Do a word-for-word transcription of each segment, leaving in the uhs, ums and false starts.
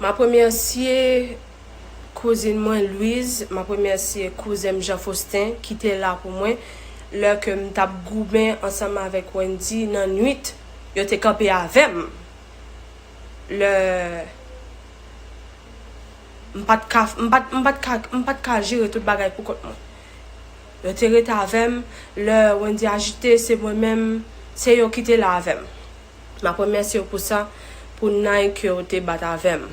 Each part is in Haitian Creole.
M ap remèsye kouzin mwen Louise, m ap remèsye kouzen m Jean Faustin ki te la pou mwen lè ke m t ap goumen ansanm avèk Wendy nan nwit. Yo te kanpe avè m lè m pa t ka, m pa t, m pa t ka, m pa t ka jere tout bagay pou kont mwen. Yo te rete avè m lè Wendy ajite, se mwen menm, se yo ki te la avè m. M ap remèsye yo pou sa, pou Nike yo te bat avè m.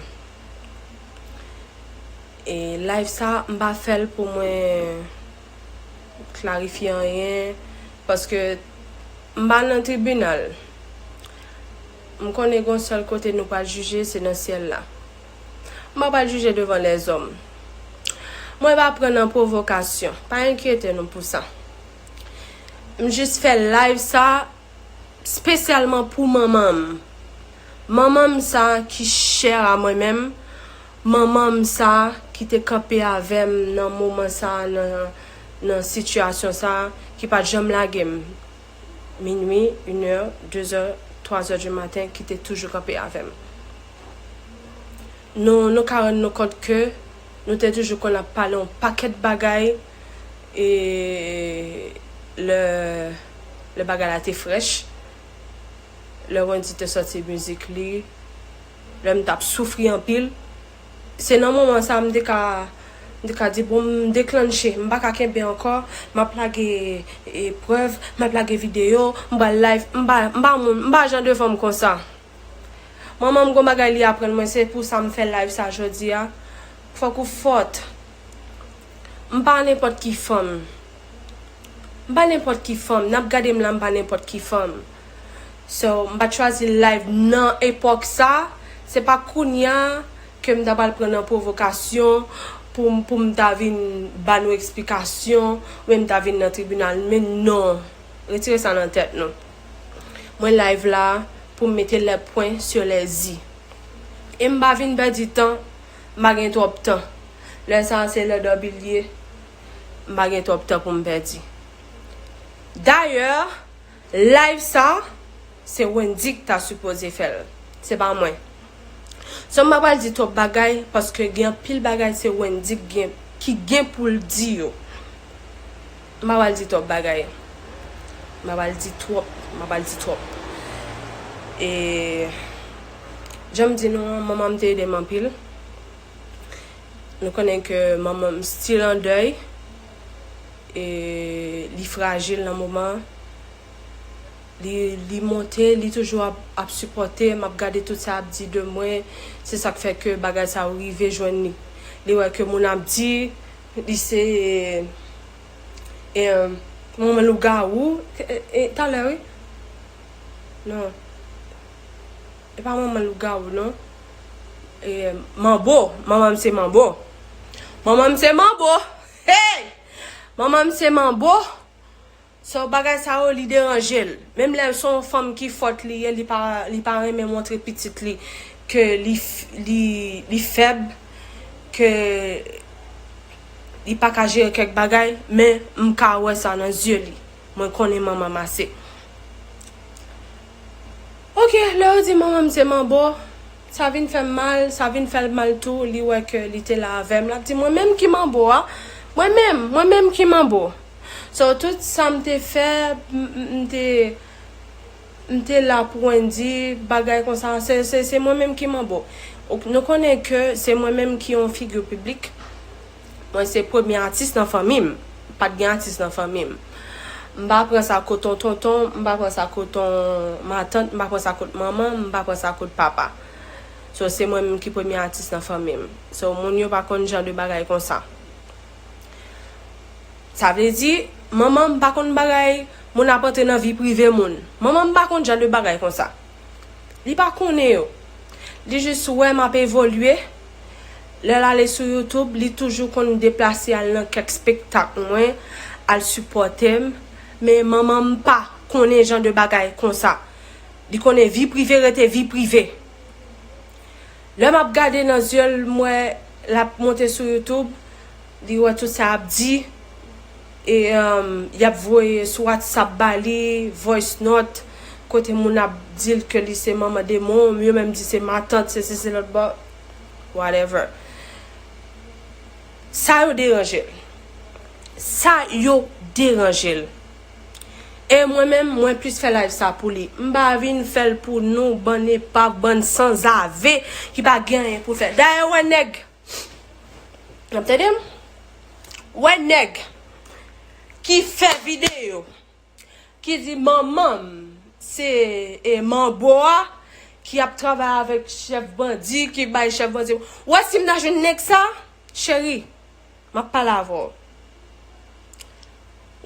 E live sa, m pa fè l pou mwen klarifye anyen, paske m pa nan tribinal. M konnen gon sèl kote nou pral jije, se nan syèl la. M pa pral jije devan lèzòm. Mwen pa pran nan pwovokasyon. Pa enkyete nou pou sa. M jis fè live sa espesyalman pou manman m. Manman m sa ki chè a mwen menm, manman m sa ki te kanpe avè m nan moman sa, nan, nan sitiyasyon sa, ki pa t janm lage m. Minwi, inè, dezè, twazè di maten, ki te toujou kanpe avè m. Nou, nou ka rann nou kont ke nou te toujou konn ap pale yon pakèt bagay, e lè, lè bagay la te frèch, lè Wendy te sòti mizik li, lè m t ap soufri anpil, se nan moman sa m te ka, m te ka di, bon, m deklannche, m pa ka kenbe ankò, m ap lage, e, prèv, m ap lage videyo, m pral live, m pa, m pa moun, m pa jan de fanm konsa. Manman m gon bagay li aprann mwen, se pou sa m fè live sa jodi a. Fòk ou fòt. M pa nenpòt ki fanm. M pa nenpòt ki fanm. N ap gade m la, m pa nenpòt ki fanm. So, m pa t chwazi live nan epòk sa. Se pa kounya ke m ta pral pran nan pwovokasyon pou, m- pou m ta vin ba nou eksplikasyon, oubyen m ta vin nan tribinal. Men non. Retire sa nan tèt nou. Mwen live la pou m mete les points sur les i. E m pa vin pèdi tan, m pa gen twòp tan. Lè sa a se lè dòmi l ye, m pa gen twòp tan pou m pèdi. Dayè, live sa, se Wendy ki ta sipoze fè l. Se pa mwen. So, m pa pral di twòp bagay, paske gen anpil bagay se Wendy ki gen, ki gen pou l di yo. M pa pral di twòp bagay. M pa pral di twòp, m pa pral di twòp. E, jan m di nou an, manman m te ede m anpil. Nou konnen ke manman m still an dèy. E, li frajil nan moman an. Li, li monte, li toujou ap, ap sipòte, m ap gade tout sa y ap di de mwen. Se sa k fè ke bagay sa yo rive jwenn li. Li wè ke moun ap di, li se, e, manman lougawou. E, e, talè, wi. Non. E pa manman lougawou, non. E, manbo. Manman m se manbo. Manman m se manbo. Hey! Manman m se manbo. So, bagay sa yo, li deranje l. Menm lè se yon fanm ki fòt li ye, li pa, li pa renmen montre pitit li ke li, f- li, li fèb, ke li pa ka jere kèk bagay, men m ka wè sa nan zye li. Mwen konnen manman m ase. Ok, lè yo di manman m se manbo, sa vin fè m mal, sa vin fè l mal tou, li wè ke li te la avè m, l ap di mwen menm ki manbo a, mwen menm, mwen menm ki manbo. So, tout sa m te fè, m- m- m te, m te la pou Wendy, bagay konsa, se, se, se mwen menm ki manbo. Ok, nou konnen ke se mwen menm ki yon figi piblik. Mwen se premye atis nan fanmi m. Pa t gen atis nan fanmi m. M pa pran sa kot yon tonton, m pa pran sa kot yon matant, m pa pran sa kot manman, m pa pran sa kot papa. So, se mwen menm ki premye atis nan fanmi m. So, moun yo pa konn jan de bagay konsa. Sa vle di, manman m pa konn bagay moun ap antre nan vi prive moun. Manman m pa konn jan de bagay konsa. Li pa konnen yo. Li jis wè m ap evolye. Lè l ale sou YouTube, li toujou konn deplase al nan kèk spektak mwen, al sipòte m. Men manman m pa konnen jan de bagay konsa. Li konnen vi prive rete vi prive. Lè m ap gade nan zye l, m wè l ap monte sou YouTube, li wè tout sa y ap di, e um, y ap voye sou WhatsApp ba li, voice note, kote moun ap di l ke li se manman demon, yo menm di se matant, se sesi lòt bò. whatever. Sa yo deranje l. Sa yo deranje l. E mwen menm, mwen plis fè live sa pou li. M pa vin fè l pou nou, bann epav, bann sanzave ki pa gen anyen pou fè. Dayè, wè nèg, n ap tande m? Wè nèg ki fè videyo, ki di manman m se, e, manbo a, ki ap travay avèk chèf bandi, ki bay chèf bandi. Wè si m ta jwenn nèg sa, cheri, m ap pale avè w.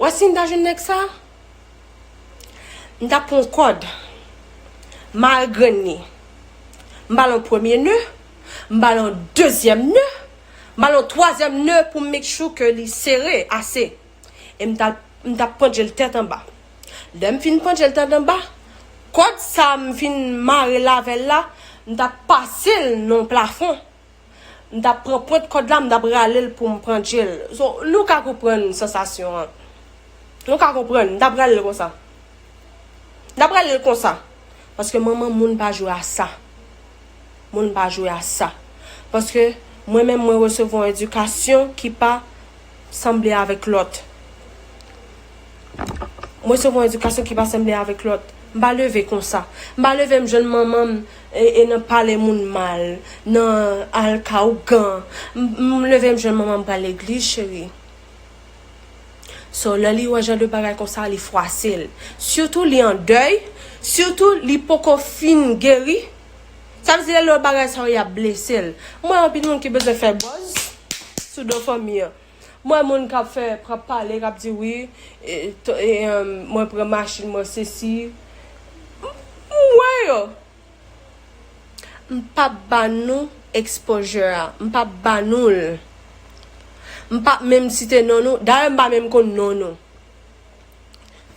Wè si m ta jwenn nèg sa, m ta pran yon kòd, mare grenn li. M ba l yon premye ne, m ba l yon dezyèm ne, m ba l yon twazyèm ne pou m make sure ke li sere ase. E m ta, m ta pandje l tèt anba. Lè m fin pandje l tèt anba, kòd sa m fin mare l avè l la, m ta pase l nan plafon. M t ap pran pwent kòd la, m t ap rale l pou m pandje l. So, nou ka konprann sansasyon an. Nou ka konprann, m t ap rale l konsa. M t ap rale l konsa. Paske manman moun pa jwe a sa. Moun pa jwe a sa. Paske mwen menm, mwen resevwa yon edikasyon ki pa sanble avèk lòt. Mwen resevwa yon edikasyon ki pa sanble avèk lòt. M pa leve konsa. M pa leve m jwenn manman m e, e nan pale moun mal, nan al ka ougan. M, m leve m jwenn manman m pral legliz, cheri. So, lè li wè jan de bagay konsa, li fwase l. Sitou li an dèy, sitou li poko fin geri. Sa vle di lè lòt bagay sa yo y ap blese l. M wè anpil moun ki bezwen fè buzz sou do fanmi an. M wè moun k ap fè, k ap pale, k ap di wi, e, to- e, em, mwen pran machin, mwen sesi. M, m wè yo. M p ap ba nou exposure a. M p ap ba nou l. M p ap menm site non nou. Dayè, m pa menm konn non nou.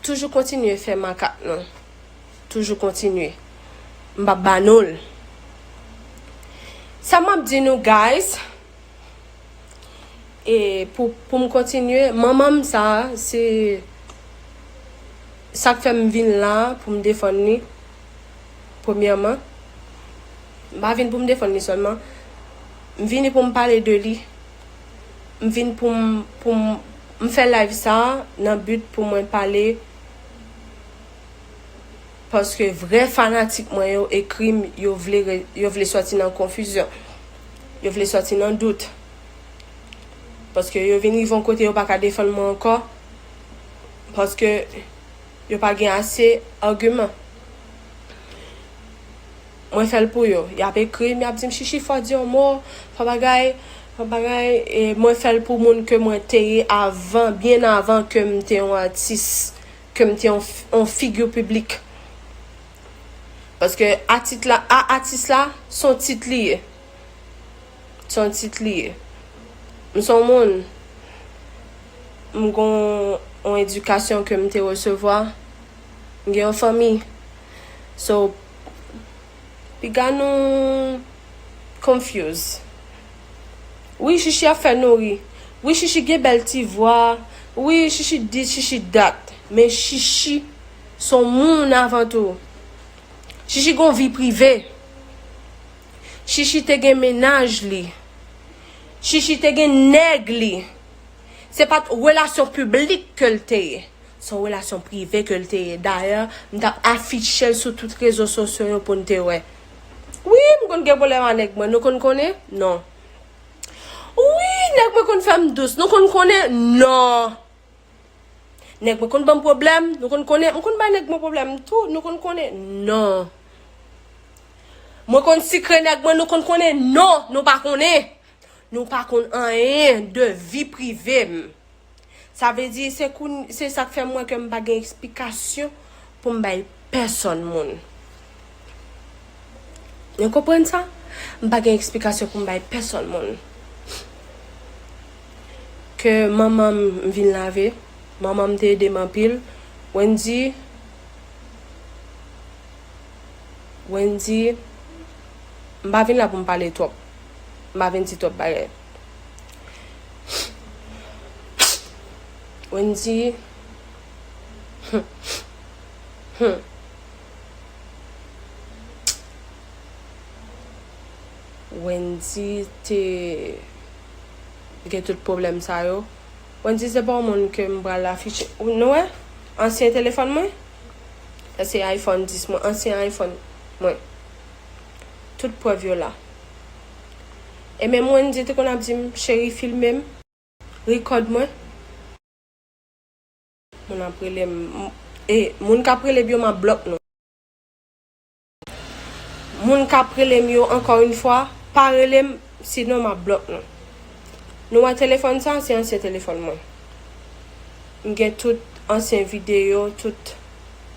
Toujou kontinye fè makak nou. Toujou kontinye. M p ap ba nou l. Sa m ap di nou, guys, e pou, pou m kontinye, manman m sa, se sa k fè m vin la pou m defann li, premyèman. M pa vin pou m defann li sèlman. M vini pou m pale de li. M vin pou m, pou m, m fè live sa nan but pou mwen pale. Paske vrè fanatik mwen yo ekri m, yo vle re- yo vle sòti nan konfizyon. Yo vle sòti nan dout. Paske yo vin rive yon kote yo pa ka defann mwen ankò. Paske yo pa gen ase agiman. Mwen fè l pou yo. Y ap ekri m, y ap di m, "Chichi, fò w di yon mo, fò bagay, fò bagay." E mwen fè l pou moun ke mwen te ye avan, byen avan ke m te yon atis, ke m te yon, yon figi piblik. Paske atit la, a, atis la, se yon tit li ye. Se yon tit li ye. M se yon moun, m gon yon edikasyon ke m te resevwa. M gen yon fanmi. So, piga nou confuse. Wi, Chichi ap fè nou ri. Wi, Chichi gen bèl ti vwa. Wi, Chichi dis, Chichi dat. Men Chichi se yon moun avan tou. Chichi gon vi prive. Chichi te gen mennaj li. Chichi te gen nèg li. Se pa t relasyon piblik ke l te ye. Se yon relasyon prive ke l te ye. Dayè, m t ap afiche l sou tout rezo sosyo yo pou n te wè. Wi, m konn gen pwoblèm a nèg mwen. Nou konn konnen? Non. Wi, nèg mwen konn fè m dous. Nou konn konnen? Non. Nèg mwen konn ban m pwoblèm, nou konn konnen, m konn bay nèg mwen pwoblèm tou, nou konn konnen? Non. Mwen konn sikre nèg mwen, nou konn konnen? Non, nou pa konnen. Nou pa konn anyen de vi prive m. Sa vle di, se koun- se sa k fè m wè ke m pa gen eksplikasyon pou m bay pèsonn moun. Nou konprann sa? M pa gen eksplikasyon pou m bay pèsonn moun. Ke manman m vin lave, manman m te ede m anpil. Wendy, Wendy, m pa vin la pou m pale twòp. M pa vin di twòp bagay. Wendy, hmm, hmm. Wendy te gen tout pwoblèm sa yo. Wendy se pa yon moun ke m pral afiche. Nou wè? Ansyen telefòn mwen. Sa se iPhone dis mwen, ansyen iPhone mwen. Tout prèv yo la. E menm Wendy te konn ap di m, "Cheri, filme m, rekòd mwen." Moun ap rele m, m- e moun k ap rele m yo, m ap blòk nou. Moun k ap rele m yo, ankò yon fwa, pa rele m, sinon m ap blòk nou. Nou wè telefòn sa, se ansyen telefòn mwen. M gen tout ansyen videyo, tout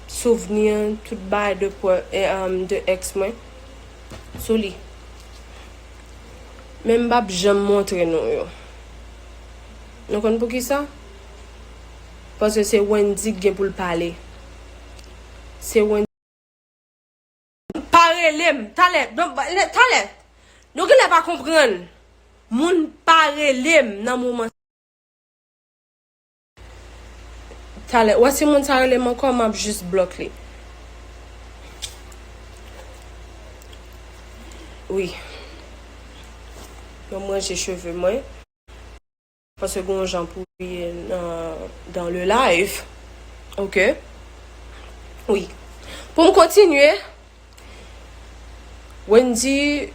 souvni, tout bagay de pwè-, e, um, de èks mwen sou li. Men m p ap janm montre nou yo. Nou konn poukisa? Paske se Wendy ki gen pou l pale. Se Wendy. Pa rele m. Talè. Non, ba- le- talè. Nou genlè pa konprann. Moun pa rele m nan moman. Talè. Wè si moun sa rele m ankò, m ap jis blòk li. Wi. Ban m ranje cheve mwen. Paske gen yon jan pou ye nan, dans le live. Ok. Wi. Pou m kontinye, Wendy,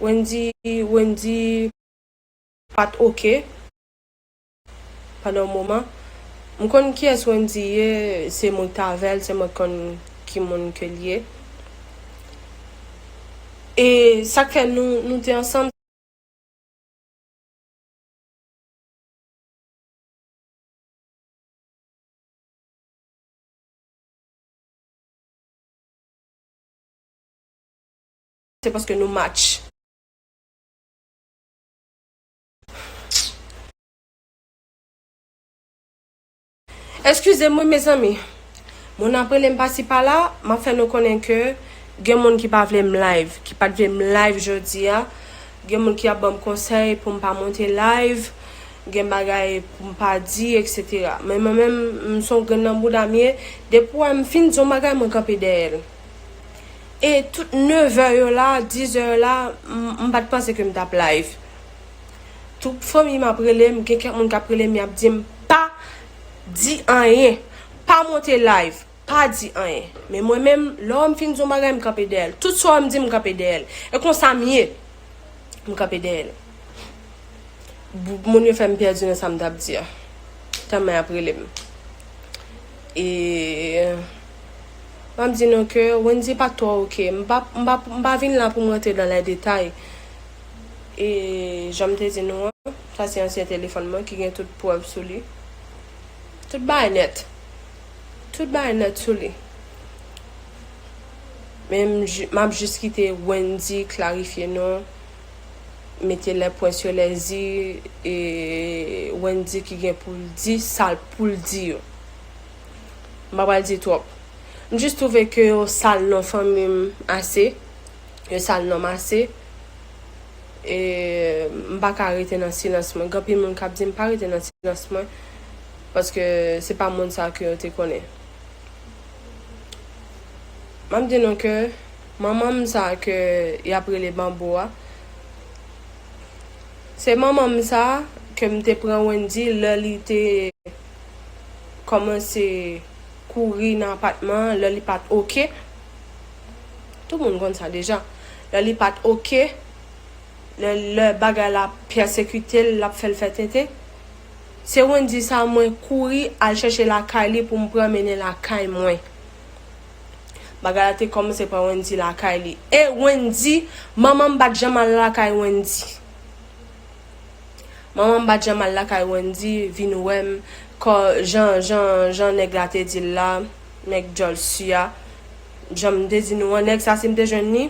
Wendy, Wendy pa t ok pandan yon moman. M konn kiyès Wendy ye, se mwen k t avè l, se mwen k konn ki moun ke l ye. E sa k fè nou, nou te ansanm, se paske nou match. Eskize m wi, mezanmi. Moun ap rele m pasi pala, m ap fè nou konnen ke gen moun ki pa vle m live, ki pa t vle m live jodi a. Gen moun ki ap ban m konsèy pou m pa monte live. Gen bagay pou m pa di, et cetera. Men mwen menm, m se yon grenn nan bouda m ye. Depi w wè m fin di yon bagay, mwen kanpe dèyè l. E tout nevè yo la, dizè yo la, m, m pa t panse ke m t ap live. Tout fanmi m ap rele m, gen kèk moun k ap rele m, y ap di m, "Pa di anyen, pa monte live, pa di anyen." Men mwen menm, lè w wè m fin di yon bagay, m kanpe dèyè l. Tout sa w wè m di, m kanpe dèyè l. E konsa m ye. M kanpe dèyè l. Bou- Moun yo fè m pèdi nan sa m t ap di a. Tèlman y ap rele m. E m ap di nou ke Wendy pa t twò ok. M pa, m pa, m pa vin la pou m rantre dans les détails. E jan m te di nou an, sa se ansyen telefòn mwen ki gen tout prèv sou li. Tout bagay nèt. Tout bagay nèt sou li. Men m ji- m ap jis kite Wendy klarifye non, mete les points sur les i, e Wendy ki gen pou l di sa l pou l di yo. M pa pral di twòp. M jis twouve ke yo sal non fanmi m ase. Yo sal non m ase. E m pa ka rete nan silans mwen. Gen anpil moun k ap di m pa rete nan silans mwen. Paske se pa moun sa ke yo te konnen. M ap di nou ke manman m sa ke y ap rele Banbo a, se manman m sa ke m te pran Wendy lè li te kòmanse kouri nan apatman an, lè li pa t ok. Tout moun konn sa deja. Lè li pa t ok, lè, lè bagay la pèsekite l, l ap fè l fè tenten. Se Wendy sa mwen kouri al chèche lakay li pou m pran mennen lakay mwen. Bagay la te kòmanse pran Wendy lakay li. E Wendy, manman m pa t janm al lakay Wendy. Manman m pa t janm al lakay Wendy, vin wè m, kò, jan, jan, jan nèg la te di l la, nèg djòl si a. Jan m te di nou an, nèg sa, si m te jwenn li,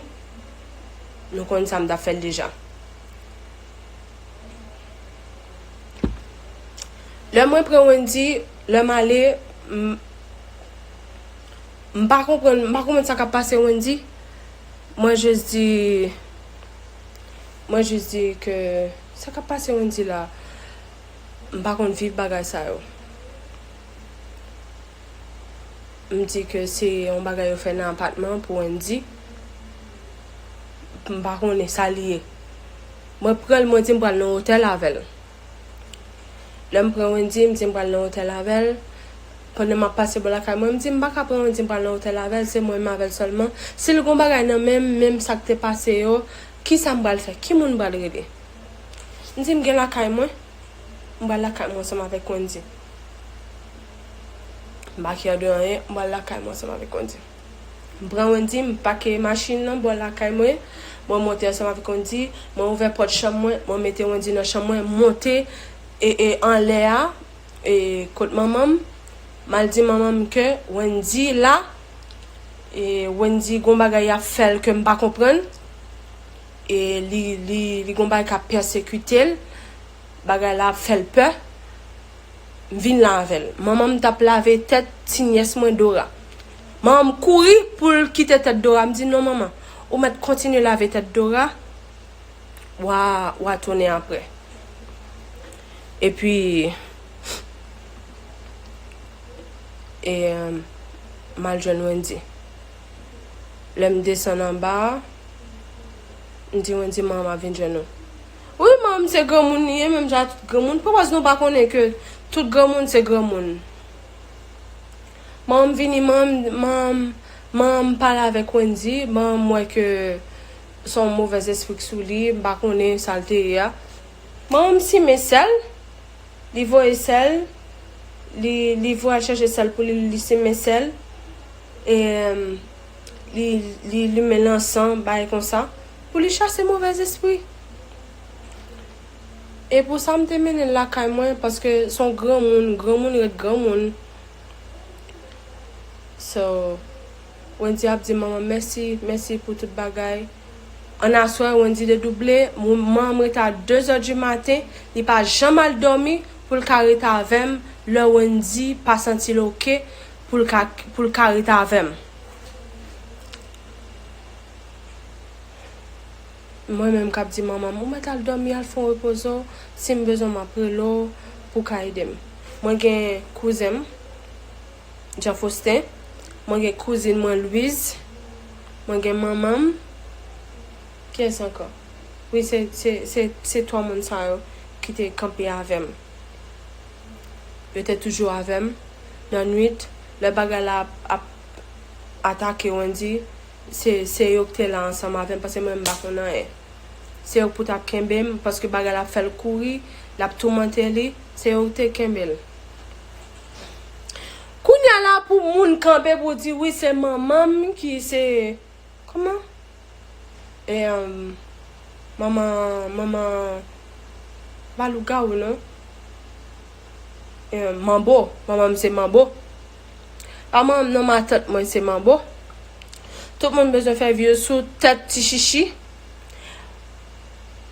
nou konn sa m t ap fè l deja. Lè mwen pran Wendy, lè m ale, m, m pa konprann, m pa konprann sa k ap pase Wendy. Mwen jis di, mwen jis di ke sa k ap pase Wendy la, m pa konn viv bagay sa yo. M di ke se yon bagay yo fè nan apatman pou Wendy. m pa konnen sa li ye. Mwen pran l, mwen di m pral nan otèl avè l. Lè m pran Wendy, m di m pral nan otèl avè l. Pandan m ap pase bò lakay mwen, m di m pa ka pran Wendy, m pral nan otèl avè l, se mwen menm avè l sèlman. Si l gon bagay nan men m, menm sa k te pase yo, kisa m pral fè? Ki moun m pral rele? M di m gen lakay mwen, m pral lakay mwen ansanm avèk Wendy. M pa kè de anyen, m pral lakay mwen ansanm avèk Wendy. M pran Wendy, m pake machin nan bò lakay mwen. Mwen monte ansanm avèk Wendy, mwen ouvè pòt chanm mwen, mwen mete Wendy nan chanm mwen, monte e, e anlè a, e kot manman m. M al di manman m ke Wendy la, e Wendy gon bagay y ap fè l ke m pa konprann. E li, li, li gon bagay k ap pèsekite l. Bagay la ap fè l pè. M vin la avè l. Manman m t ap lave tèt ti nyès mwen Dora. Manman m kouri pou l kite tèt Dora. M di, "Non, manman, ou mèt kontinye lave tèt Dora. W a, w a tounen apre." Epi, e, m al jwenn Wendy. Lè m desann anba a, m di Wendy, "Manman m ap vin jwenn ou." Wi, manman m se granmoun li ye, menm jan ak tout granmoun. Poukisa nou pa konnen ke tout granmoun se granmoun? Manman m vini, manman m, manman m, manman m pale avèk Wendy, manman m wè ke se yon movèz espri k sou li, m pa konnen sa l te ye a. Manman m simen sèl, li voye sèl, li, li voye al chèche sèl pou li, li simen sèl, e, li, li limen lansan, bagay konsa, pou li chase movèz espri. E pou sa, m te mennen l lakay mwen, paske se yon granmoun, granmoun ret granmoun. So, Wendy ap di manman mèsi, mèsi pou tout bagay. Ann aswè, Wendy dedouble, manman m rete a de zè di maten, li pa janm al dòmi pou l ka rete avè m, lè Wendy pa santi l oke pou l ka, pou l ka rete avè m. Mwen menm k ap di manman m, "Ou mèt al dòmi, al fè yon repoze w, si m bezwen w, m ap rele w pou w ka ede m." Mwen gen kouzen m, Jean Faustin, mwen gen kouzin mwen Louise, mwen gen manman m, kiyès ankò? Wi, se, se, se, se twa moun sa yo ki te kanpe avè m. Yo te toujou avè m nan nwit, lè bagay la ap, ap atake Wendy, se, se yo ki te la ansanm avè m, paske mwen, m pa konn anyen. Se yo ki pou t ap kenbe m, paske bagay la ap fè l kouri, l ap toumante li, se yo ki te kenbe l. Kounye a la, pou moun kanpe pou di, "Wi, se manman m ki se," kòman? E, um, manman, manman, pa lougawou, non. E, manbo, manman m se manbo. Pa manman m, non, matant mwen se manbo. Tout moun bezwen fè vi yo sou tèt ti chichi.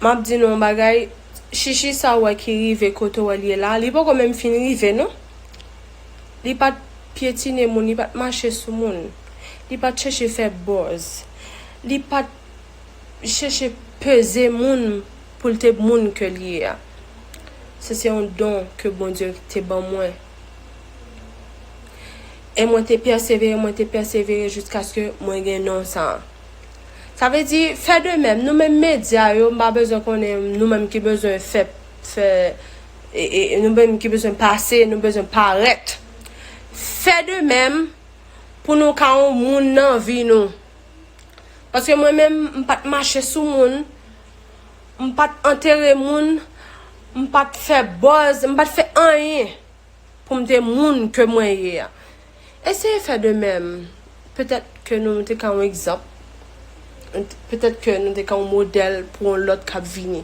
M ap di nou yon bagay, chichi sa w wè ki rive kote w wè l ye la, li poko menm fin rive, non. Li pa t pyetine moun, li pa t mache sou moun. Li pa t chèche fè buzz. Li pa t chèche peze moun pou l te moun ke l ye a. Se, se yon don ke Bondye te ban mwen. E mwen te pèsevere, mwen te pèsevere jiskaske mwen gen non sa a. Sa vle di, fè de menm. Nou menm medya yo, m pa bezwen konnen, nou menm ki bezwen fè, fè, e, e, nou menm ki bezwen pase, nou bezwen parèt. Fè de menm pou nou ka yon moun nan vi nou. Paske mwen menm, m pa t mache sou moun, m pa t antere moun, m pa t fè buzz, m pa t fè anyen pou m te moun ke mwen ye a. Eseye fè de menm. Petèt ke nou te ka yon egzanp. Petèt ke nou te ka yon modèl pou yon lòt k ap vini.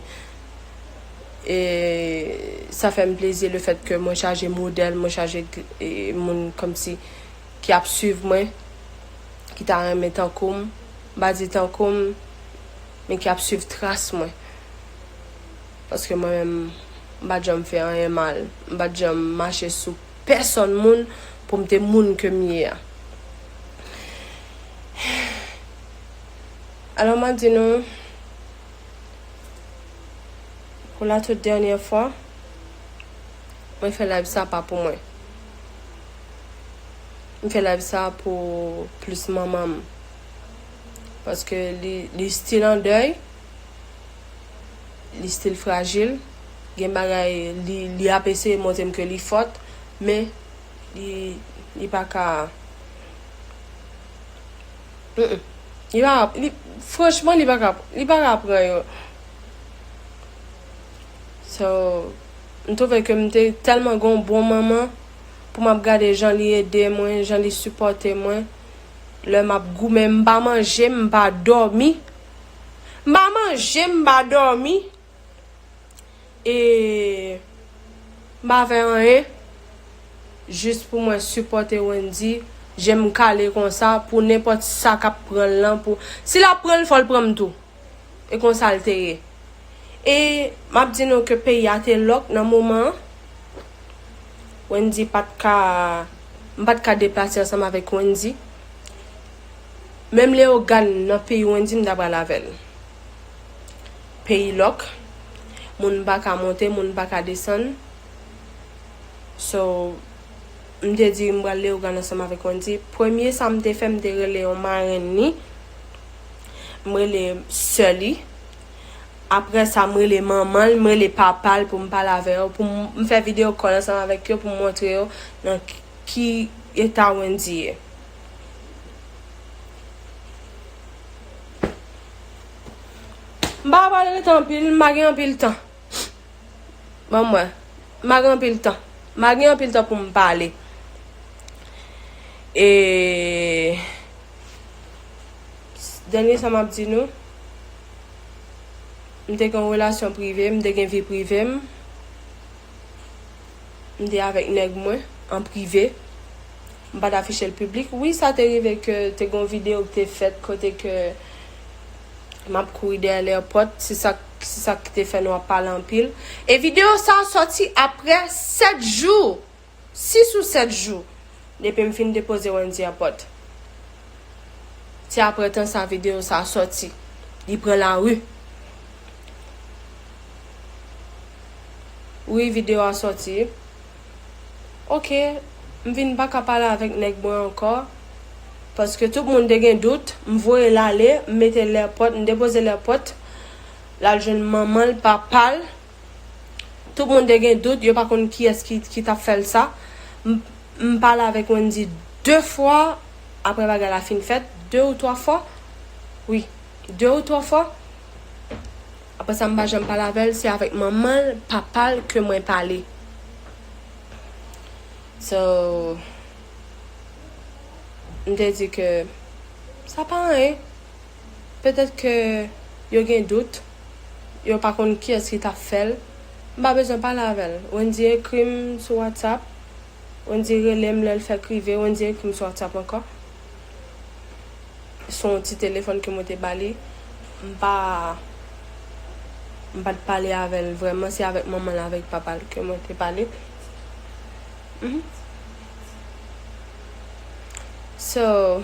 E sa fè m plezi lefèt ke mwen chaje modèl, mwen chaje, e, moun kòmsi ki ap swiv mwen, ki ta renmen tankou m. M pa di tankou m, men ki ap swiv tras mwen. Paske mwen menm, m pa t janm fè anyen mal. M pa t janm mache sou pèsonn moun pou m te moun ke m ye a. Alò, m ap di nou, pou la tout dènyè fwa, mwen fè live sa pa pou mwen. M fè live sa pou plis manman m. Paske li, li still an dèy, li still frajil. Gen bagay, li, li ap eseye montre m ke li fòt, men li, li pa ka, mm, mm. Li pa, li, franchman, li pa ka, li pa ka pran yo. So, m twouve ke m te tèlman gen yon bon manman pou m ap gade jan li ede mwen, jan li sipòte mwen. Lè m ap goumen, m pa manje, m pa dòmi. M pa manje, m pa dòmi. E m pa fè anyen. Jis pou mwen sipòte Wendy. Je m kale konsa pou nenpòt sa k ap pran l lan. Pou, si l ap pran l, fò l pran m tou. E konsa l te ye. E m ap di nou ke peyi a te lòk nan moman an. Wendy pa t ka, m pa t ka deplase ansanm avèk Wendy. Menm Leyogàn nan peyi Wendy, m ta pral avè l. Peyi lòk, moun pa ka monte, moun pa ka desann. So, m te di m pral Leyogàn ansanm avèk Wendy. Premye sa m te fè, m te rele yon marenn li. M rele sè li. Apre sa, m rele manman l, m rele papa l pou m pale avè yo, pou m, m fè video call ansanm avèk yo pou m montre yo nan ki, ki eta Wendy ye. M pa pral rete anpil, m pa gen anpil tan. Ban m wè. M pa gen anpil tan. M pa gen anpil tan pou m pale. E dènye sa m ap di nou, m te gen yon relasyon prive, m te gen vi prive m. M te avèk nèg mwen an prive. M pa t afiche l piblik. Wi, sa te rive ke te gen yon videyo ki te fèt kote ke m ap kouri dèyè lèpòt. Se sa, se sa ki te fè nou ap pale anpil. E videyo sa a sòti apre sèt jou. Sis ou sèt jou depi m fin depoze Wendy a pòt. Se apre tan sa videyo sa a sòti. Li pran lari. Wi, videyo a sòti. Oke, m vin pa ka pale avèk nèg mwen ankò. Paske tout moun te gen dout. M voye l ale, m mete l lèpòt, m depoze l lèpòt. L al jwenn manman l, papa l. Tout moun te gen dout, yo pa konn kiyès ki, ki t ap fè l sa. M, m pale avèk Wendy de fwa, apre bagay la fin fèt, de ou twa fwa. Wi, de ou twa fwa. Apre sa, m pa janm pale avè l, se avèk manman l, papa l ke mwen pale. So, m te di ke sa pa anyen. Petèt ke yo gen dout, yo pa konn kiyès ki t ap fè l. M pa bezwen pale avè l. Wendy ekri m sou WhatsApp. Wendy rele m lè l fèk rive. Wendy ekri m sou WhatsApp ankò. Se yon ti telefòn ke mwen te ba li. M pa, m pa t pale avè l vrèman. Se avèk manman l, avèk papa l ke mwen te pale. Mhm. So,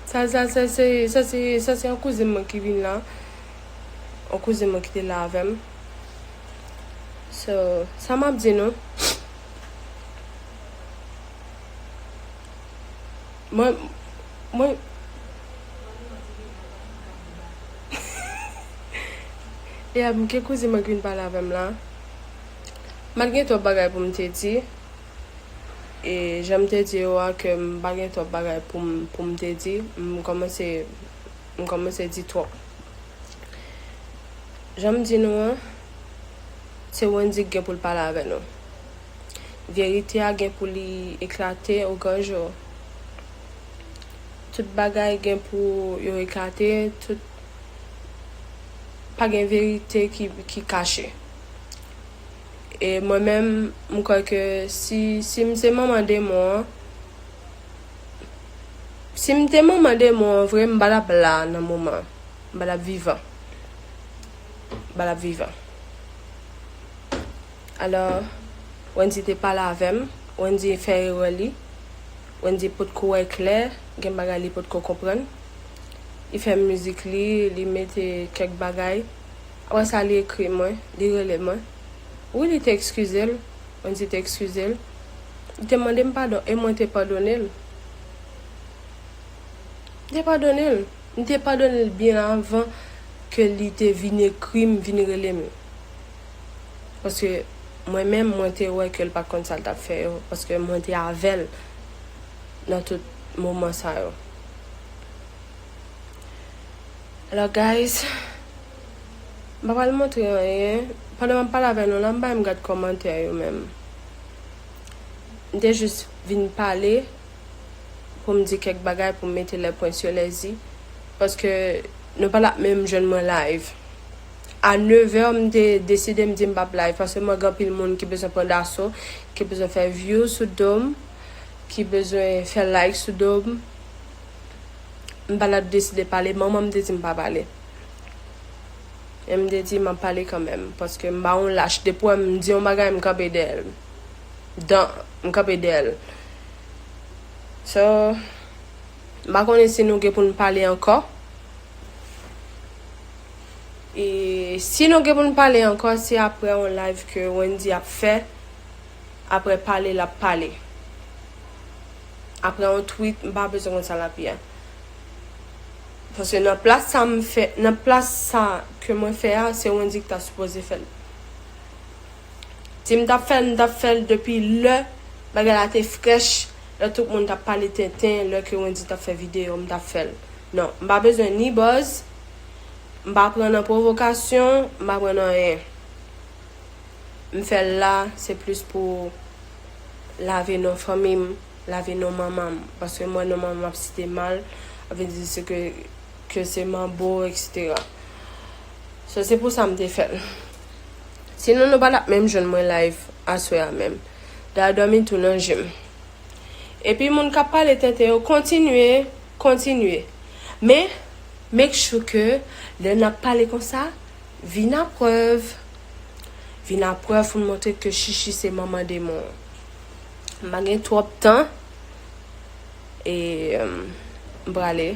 Sa, sa, sa se, sa se, sa se yon kouzin mwen ki vin la. Yon kouzin mwen ki te la avè m. So, sa m ap di nou. Mwen, mwen, e ap gen kouzin mwen ki vin pale avè m la. M pa t gen twòp bagay pou m te di. E jan m te di yo a ke m pa gen twòp bagay pou m, pou m te di, m kòmanse, m kòmanse di twòp. Jan m di nou an, se Wendy ki gen pou l pale avè nou. Verite a gen pou li eklate o gran jou. Tout bagay gen pou yo eklate, tout, pa gen verite ki, ki kache. E mwen menm, m kwè ke si, si m se manman demon an, si m te manman demon an vre, m pa t ap la nan moman an. M pa t ap vivan. M pa t ap vivan. Alò, Wendy te pale avè m, Wendy fè erè li, Wendy potko wè klè, gen bagay li potko konprann. Li fè mizik li, li mete kèk bagay. Apre sa, li ekri mwen, li rele mwen. Wi, li te ekskize l. Wendy te ekskize l. Li te mande m padon e mwen te padone l. M te padone l. M te padone l byen avan ke li te vin ekri m, vin rele m. Paske mwen menm, mwen te wè ke l pa t konn sa l t ap fè yo. Paske mwen te avè l nan tout moman sa yo. Alò, guys, m pa pral montre anyen. Pandan m ap pale avè nou la, m pa menm gad kòmantè yo menm. M te jis vin pale pou m di kèk bagay, pou m mete les points sur les i. Paske nou pa t ap menm jwenn mwen live. A nevè, m te deside, m di m p ap live, paske mwen gen anpil moun ki bezwen pran daso, ki bezwen fè view sou do m, ki bezwen fè like sou do m. M pa t ap deside pale, manman m te di m pa pale. E m te di m ap pale kanmenm, paske m pa yon lach. Depi w wè m di yon bagay, m kanpe dèyè l. Dan, m kanpe dèyè l. So, m pa konnen si nou gen pou n pale ankò. E si nou gen pou n pale ankò, se apre yon live ke Wendy ap fè, apre pale l ap pale. Apre yon tweet, m pa bezwen konn sa l ap ye a. Paske nan plas sa m fè, nan plas sa ke mwen fè a, se Wendy ki ta sipoze fè l. Si m t ap fè l, m t ap fè l depi lè bagay la te frèch, lè tout moun t ap pale tenten, lè ke Wendy t ap fè videyo, m t ap fè l. Non, m pa bezwen ni buzz, m pa pran nan pwovokasyon, m pa pran nan anyen. M fè l la, se plis pou lave non fanmi m, lave non manman m. Paske m wè non manman m ap site mal, ap vin di se ke, ke se manbo, etsetera. So, se pou sa m te fè l. Sinon, nou pa t ap menm jwenn mwen live aswè a menm. Dayè, dòmi tou nan je m. Epi moun k ap pale tenten yo, kontinye, kontinye. Men, make sure ke lè n ap pale konsa, vin a prèv. Vin a prèv pou n montre ke Chichi se manman demon. M pa gen twòp tan. E, em, m prale.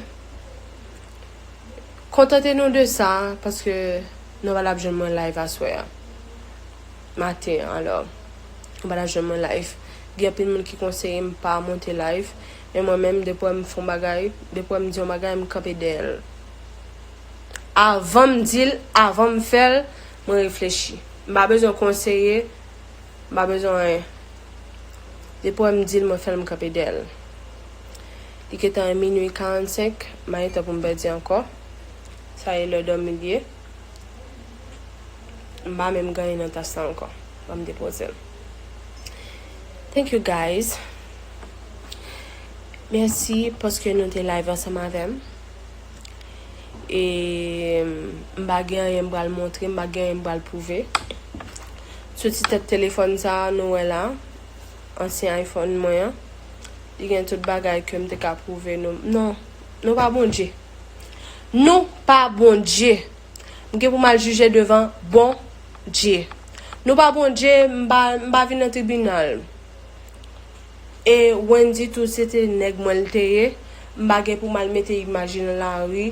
Kontante nou de sa, paske nou pa t ap jwenn mwen live aswè a. Maten an, alò. M pa t ap jwenn mwen live. Gen anpil moun ki konseye m pa monte live. Men mwen menm, depi w wè m fè yon bagay, depi w wè m di yon bagay, m kanpe dèyè l. Avan m di l, avan m fè l, mwen reflechi. M pa bezwen konseye, m pa bezwen anyen. Depi w wè m di l, mwen fè l, m kanpe dèyè l. Li gentan minui karannsenk, m pa gen tan pou m pèdi ankò. Sa e lè dòmi l ye. M pa menm gen anyen nan tas la ankò. Ban m depoze l. Thank you, guys. Mèsi paske nou te live ansanm avè m. E m pa gen anyen m pral montre, m pa gen anyen m pral pwouve. Sou ti tèt telefòn sa a, nou wè la, ansyen iPhone mwen an, li gen tout bagay ke m te ka pwouve nou. Non, nou pa Bondye. Nou pa Bondye. M gen pou m al jije devan Bondye. Nou pa Bondye, m pa, m pa vin nan tribinal. E Wendy tou, se te nèg mwen l te ye. M pa gen pou m al mete imaj li nan lari.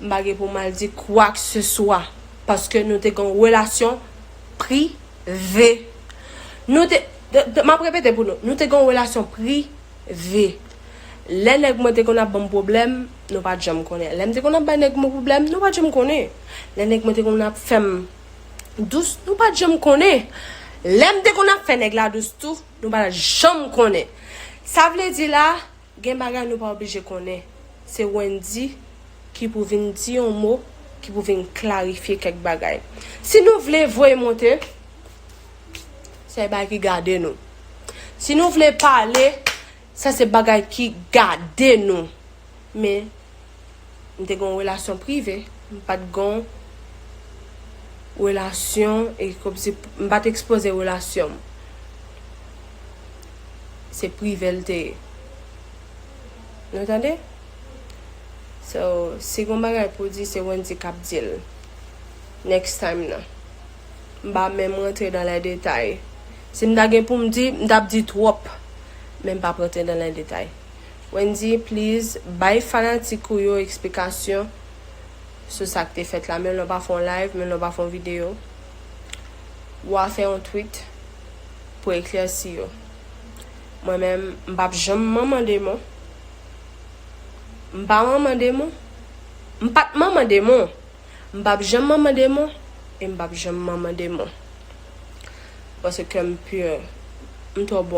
M pa gen pou m al di kwakseswa. Paske nou te gen yon relasyon prive. Nou te, de- de- m ap repete pou nou. Nou te gen yon relasyon prive. Lè nèg mwen te konn ap ban m pwoblèm, nou pa t janm konnen. Lè m te konn ap bay nèg mwen pwoblèm, nou pa t janm konnen. Lè nèg mwen te konn ap fè m dous, nou pa t janm konnen. Lè m te konn ap fè nèg la dous tou, nou pa t janm konnen. Sa vle di la, gen bagay nou pa oblije konnen. Se Wendy ki pou vin di yon mo, ki pou vin klarifye kèk bagay. Si nou vle voye monte, se bagay ki gade nou. Si nou vle pale, sa se bagay ki gade nou. Men, m te gen yon relasyon prive, m pa t gen yon relasyon, e kòmsi m pa t ekspoze relasyon m. Se prive l te ye. Nou tande? So, si gon bagay pou di, se Wendy k ap di l. Next time nan. M pa menm rantre dans les détails. Si m ta gen pou m di, m t ap di twòp. Men m p ap rantre dans les détails. Wendy, please, bay fanatik ou yo eksplikasyon sou sa k te fèt la. Menm lè w pa fè yon live, menm lè w pa fè yon videyo, w a fè yon tweet pou eklèsi yo. Mwen menm, m p ap janm manman demon. M pa manman demon. M pa t manman demon. M p ap janm manman demon. E m p ap janm manman demon. Paske m pure. M twò bon.